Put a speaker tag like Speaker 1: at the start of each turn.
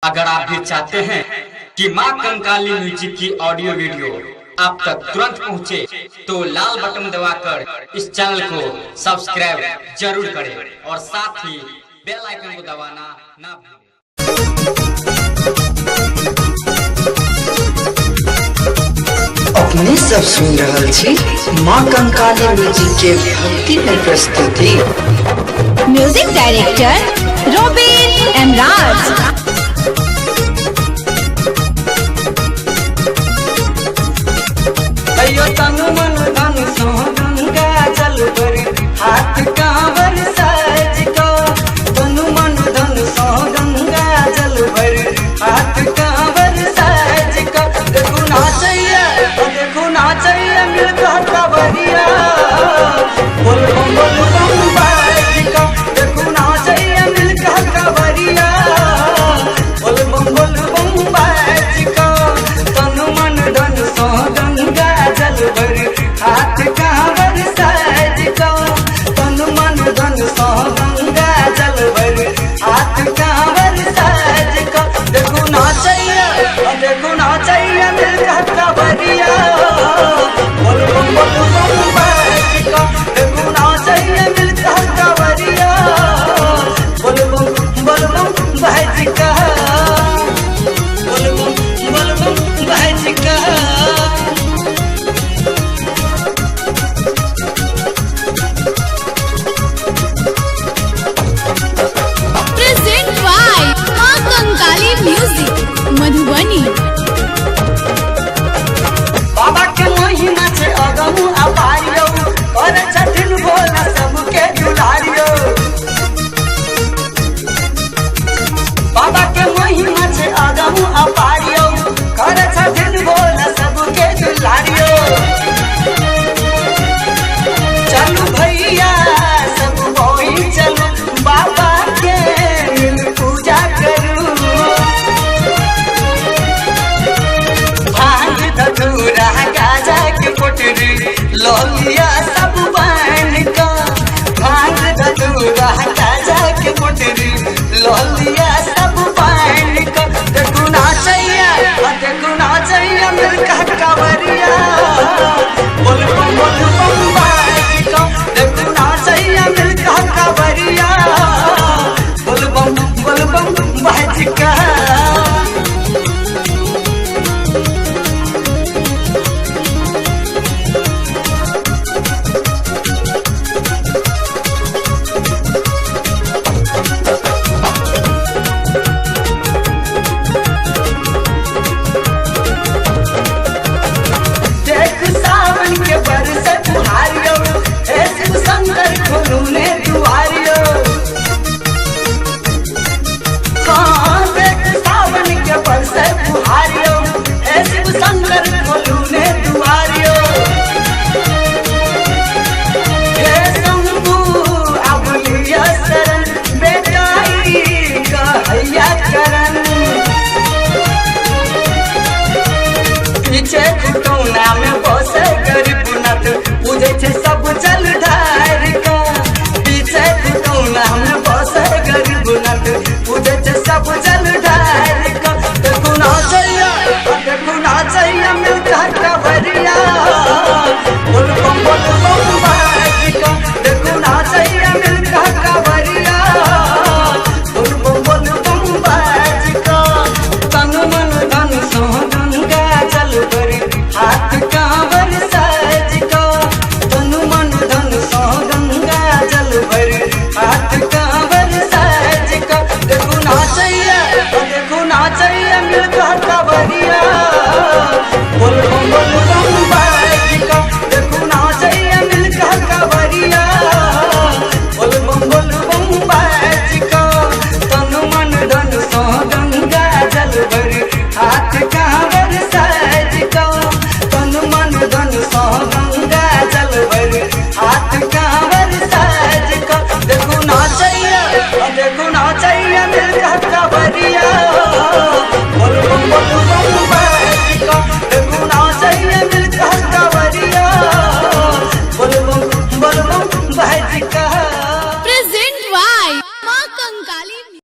Speaker 1: अगर आप भी चाहते हैं कि मां कंकाली म्यूजिक की ऑडियो वीडियो आप तक तुरंत पहुंचे, तो लाल बटन दबाकर इस चैनल को सब्सक्राइब जरूर करें और साथ ही बेल आइकन को दबाना ना भूलें।
Speaker 2: अपने सब सुन रहल छी माँ कंकाली म्यूजिक के भक्ति में प्रस्तुति।
Speaker 3: Music director Robin एमराज।